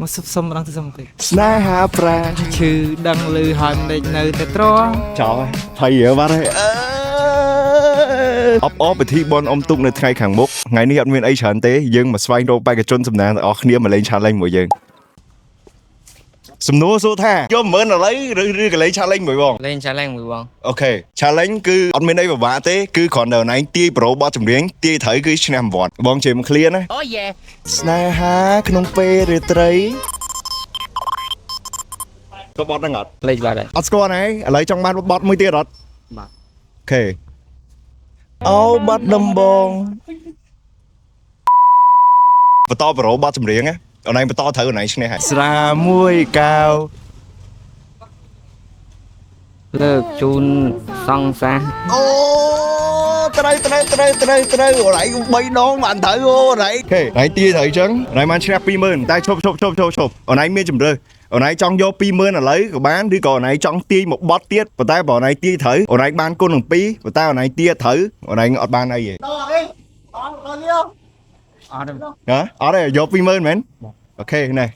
មកសុំសុំម្ដងទៅសុំតិច ស្នេហាប្រា ឈឺដឹងឮហើយមិនដេកនៅតែត្រ ចោលភ័យរើបាត់ហើយអើអបអរពិធីបុណ្យអុំទូកនៅថ្ងៃខាងមុខថ្ងៃនេះអត់មានអីច្រើនទេយើងមកស្វែងរកបេក្ខជនសំណាងទាំងអស់គ្នាមកលេង challenge មួយយើងសំណួរសួរថាយក10000ឥឡូវឬឬក៏លេង challenge មួយបង លេង challenge មួយបង Okay challenge គឺអត់មានអីពិបាកទេគឺគ្រាន់តែអូនឯងទាយប្រូបទចម្រៀងទាយត្រូវគឺឈ្នះរង្វាន់បងជិះមក clear ណា អូយេ ស្នេហាក្នុងពេលរាត្រីក៏បត់ហ្នឹងអត់ លេងបាត់ហើយ អត់ស្គាល់ណាឥឡូវចង់បានបត់មួយទៀតអត់ បាទ Okay អូបាត់ដំបងបន្តប្រូបទចម្រៀងណាអូនឯងបន្តត្រូវអូនឯងឈ្នះហើយស្រាមួយកែវ លើកជូនសង្សារ អូត្រូវត្រូវត្រូវត្រូវត្រូវអូនឯង3ដងបានត្រូវអូនឯង okay អូនឯងទាយត្រូវអញ្ចឹងអូនឯងបានឈ្នះ20000តែឈប់ឈប់ឈប់ឈប់ឈប់អូនឯងមានជំរឿអូនឯងចង់យក20000ឥឡូវក៏បានឬក៏អូនឯងចង់ទាយមកបត់ទៀតប៉ុន្តែបើអូនឯងទាយត្រូវអូនឯងបានគុណនឹង2ប៉ុន្តែអូនឯងទាយត្រូវអូនឯងអត់បានអីទេ អត់ទេ ហ៎អត់ទេយក20000មែន okay ណែ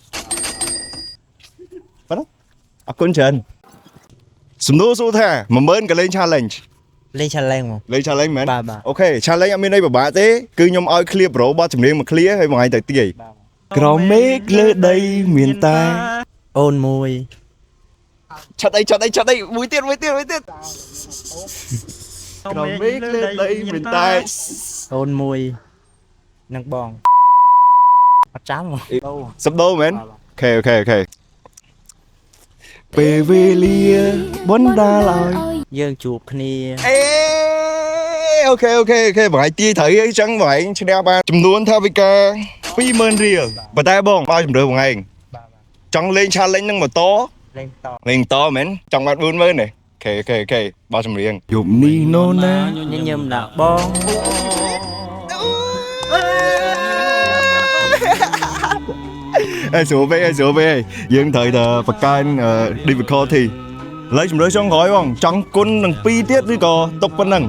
ប៉ុណ្ណឹងអរគុណច្រើនសំណួរសួរថា10000ក៏លេង challenge លេង challenge មក លេង challenge មែន បាទបាទ Okay challenge អត់មានអីពិបាកទេគឺខ្ញុំឲ្យ clear bro បទចម្រៀងមក clear ហើយមួយថ្ងៃទៅទាយក្រមេឃលើដីមានតែ អូនមួយ ឆាត់អីឆាត់អីឆាត់អីមួយទៀតមួយទៀតមួយទៀតក្រមេឃលើដីមានតែ អូនមួយនឹងបងអត់ចាំហ៎ សំដូរមែន okay okay okay ពេលវេលាបណ្ដាលឲ្យ យើងជួបគ្នា អេ okay okay okay បងឯងទាយត្រូវអីចឹងបងឯងឈ្នះបានចំនួនថាវិការ20000រៀលប៉ុន្តែបងឲ្យជំរឿបងឯងចង់លេង challenge នឹងម៉ូតូ លេងត លេងតមែនចង់បាន40000ទេ okay okay okay បោះចម្រៀងយប់នេះណូណា ញញឹមដាក់បង អេស្រួលពេកអេស្រួលពេកយើងត្រូវតែបង្កើន difficulty ឥឡូវជំរឿចុងក្រោយបងចង់គុណនឹង2ទៀតឬក៏ຕົកប៉ុណ្ណឹង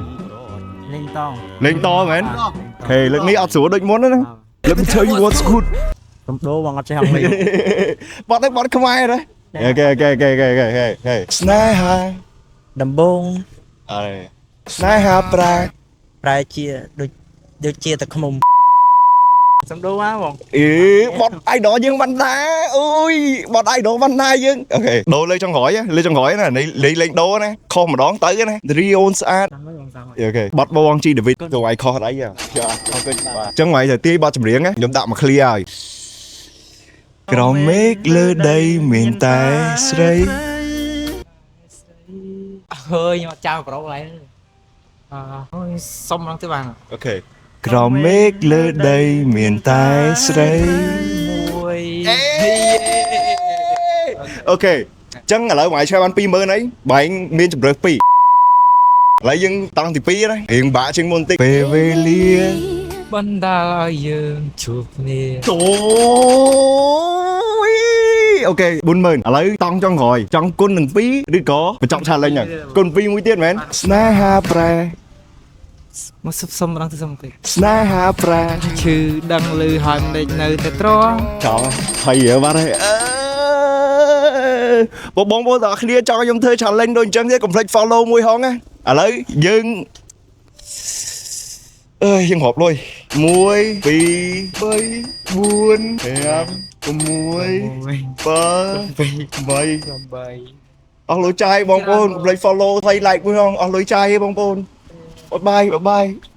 លេងត លេងតមែន okay លើកនេះអត់ស្រួលដូចមុនទេណា Let me tell you what's good. កំដូរបងអត់ចេះអង់គ្លេស បត់នេះបត់ខ្មែរណា okay okay okay okay okay okay ស្នេហា ដំបូង អរស្នេហាប្រា ប្រែជាដូចដូចជាតខ្មុំសំដូរមកបង អេបត់ idol យើងវណ្ណដាអូយបត់ idol វណ្ណដាយើង okay ដូរលើកចុងក្រោយលើកចុងក្រោយណាលេងលេងដូរណាខុសម្ដងទៅណារីអូនស្អាត តាមបងតាម okay បត់បងជីដេវីតទៅឲ្យខុសអីអរគុណបាទអញ្ចឹងមកទៅទាយបត់ចម្រៀងខ្ញុំដាក់មក clear ឲ្យក្រមេឃលើដីមានតែស្រី ហើយខ្ញុំអត់ចាំប្រូឡើយអឺសុំម្ដងទៅបាន Okay ក្រមេឃលើដីមានតែស្រី មួយ Okay អញ្ចឹងឥឡូវបងឯងឆ្លើយបាន20000អីបងឯងមានជំរើស2ឥឡូវយើងតង់ទី2ណារៀងបាក់ជាងមុនតិចពេលវេលា បណ្ដាលឲ្យយើងជួបគ្នា អូយ okay 40000ឥឡូវតង់ចុងក្រោយចង់គុណនឹង2ឬក៏បញ្ចប់ challenge ហ្នឹងគុណ2មួយទៀតមែនស្នេហាប្រែ មកសុំសុំម្ដងទៅសុំតិច ស្នេហាប្រែ ឈឺដឹងឮហើយមិនដេកនៅតែត្រ ចោលភ័យរើបាត់ហើយអើបងបងប្អូនទាំងអស់គ្នាចង់ឲ្យខ្ញុំធ្វើ challenge ដូចអញ្ចឹងទេកុំភ្លេច follow មួយហងណាឥឡូវយើងអើយយើងរាប់លុយ1 2 3 4 5 6 7 8 8 អស់លុយចាយបងប្អូនកុំភ្លេច follow ថ្លៃ like មួយហងអស់លុយចាយទេបងប្អូន bye bye.